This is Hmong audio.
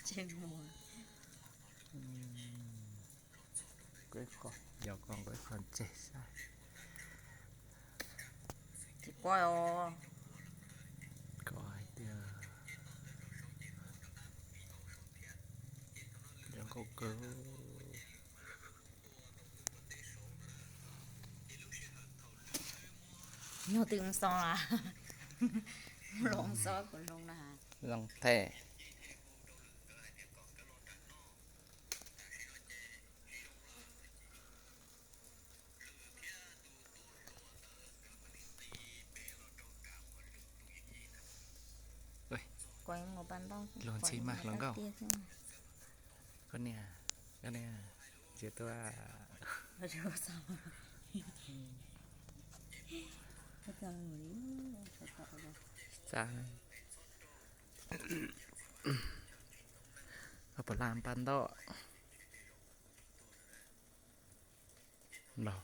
Tseg muag. Yog ko nkaus ib qho ntseg saib. Tsis quaj os. Ko hais tias zoo nkauj kawg. Yog twb xo la, loo xo kuv loo na. Loo them. Luag ntxhi mas hluas nkauj. Koj niam, koj niam, tsis tuaj. Txaj, koj puas laj npaj ntoj los?